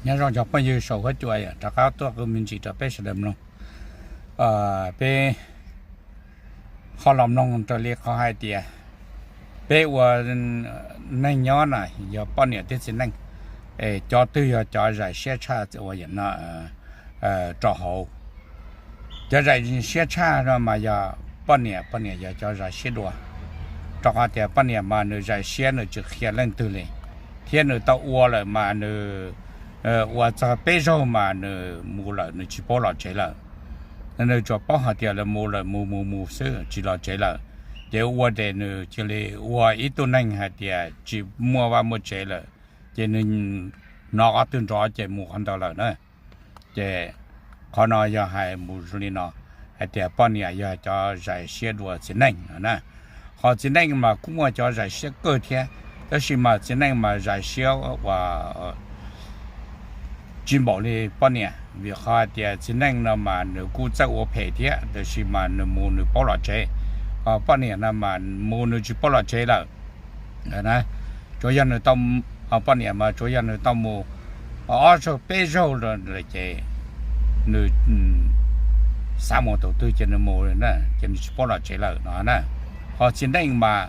Nyob zoo cov phooj ywg saum huab cua, yog rov qab tuaj qw me ntsis rau peb sawv daws mloog. Peb ho los mloog raws li qhov hais tias peb ua neeg nyob na, yog poj niam thiab txiv neej, cov twg yog cov zais siab tshaj uas yam no rau hauv. Cov zais siab tshaj no mas yog poj niam, poj niam yog cov zais siab dua, rau qhov tias poj niam mas nws zais siab nws tsis qhia leej twg li, thiab nws tau ua lawm mas nws ua txog peb zaug mas nws mus lawm, nws tsis paub los tsev lawm. Nws tsuas paub hais tias lawv mus lawm, mus mus mus xwb tsis los tsev lawm. Ces ua ces nws cia li ua ib tug neeg hais tias tsis muaj vaj muaj tsev lawm, ces nws hnov qhov twg nrov ces mus qhov ntawd lawm na. Ces qhov no yog hais mus zoo li no, hais tias poj niam yog cov zais siab dua txiv neej no na. Ho txiv neej mas kuj muaj cov zais siab kawg thiab, tab sis mas txiv neej mas zais siab uas tsis npaum li poj niam, vim qhov hais tias txiv neej no mas nws kuj txawj ua phem thiab, tab sis mas nws mus nws paub los tsev. Ho poj niam no mas mus nws tsis paub los tsev lawm. Tsuas yog nws tau, poj niam mas tsuas yog nws tau mus ob zaug peb zaug lawm ces nws xav mus tus twg ces nws mus na, ces nws tsis paub los tsev lawm no na. Ho txiv neej mas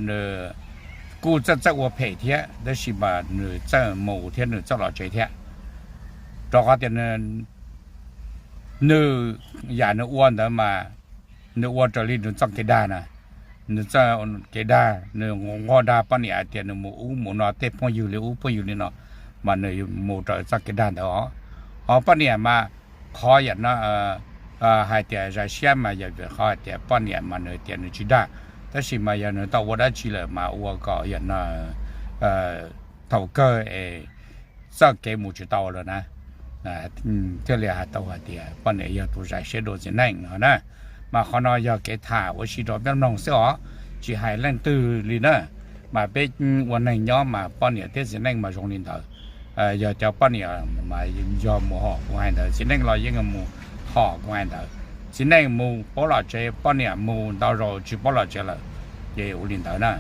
nws kuj txawj txawj ua phem thiab, tab sis mas nws txawj mus thiab nws txawj los tsev thiab, rau qhov tias nws yam nws ua ntawd mas nws ua raws li nws txoj kev dag na. Nws txoj kev dag, nws nquag dag poj niam hais tias nws mus ub mus no, tej phooj ywg li ub phooj ywg li no, mas nws mus raws txoj kev dag ntawd os. Ho poj niam mas qhov yam no hais tias zais siab mas yog vim qhov hais tias poj niam mas nws tias nws tsis dag, tab sis mas yog nws tau ua dab tsi lawm mas ua kom yam no thaum kawg es txoj kev mus tsis tau lawm na, thiaj li hais tau hais tias poj niam yog tus zais siab dua txiv neej no na. Mas qhov no yog kev tham ua si rau peb mloog xwb os, tsis hais leej twg li na. Mas peb ua neeg nyob mas poj niam thiab txiv neej mas zoo li ntawd. Yog cov poj niam mas yog mus hom kuv hais ntawd, txiv neej los yeej mus hom kuv hais ntawd. Txiv neej mus paub los tsev, poj niam mus ntau zaus tsis paub los tsev lawm, ces ua li ntawd na.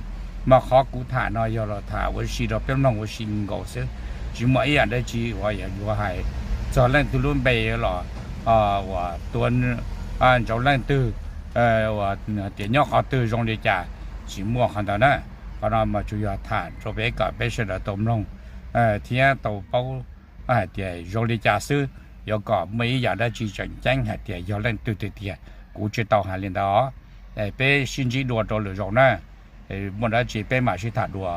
Mas qhov kuv tham no yog los tham ua si rau peb mloog ua si nkaus xwb, tsis muaj ib yam dab tsi uas yuav hais txog leej twg lub npe los uas tua ntsauv leej twg, uas tias nyob qhov twg zoo li cas, tsis muaj qhov ntawd na. Qhov no mas tsuas yog tham rau peb kom peb sawv daws tau mloog thiab tau paub hais tias zoo li cas xwb, yuav kom muaj ib yam dab tsi tseem ceeb hais tias yog leej twg tiag tiag, kuv tsis tau hais li ntawd os. Peb sib ntsib dua rau lwm zaus na, muaj dab tsi peb mam sib tham dua.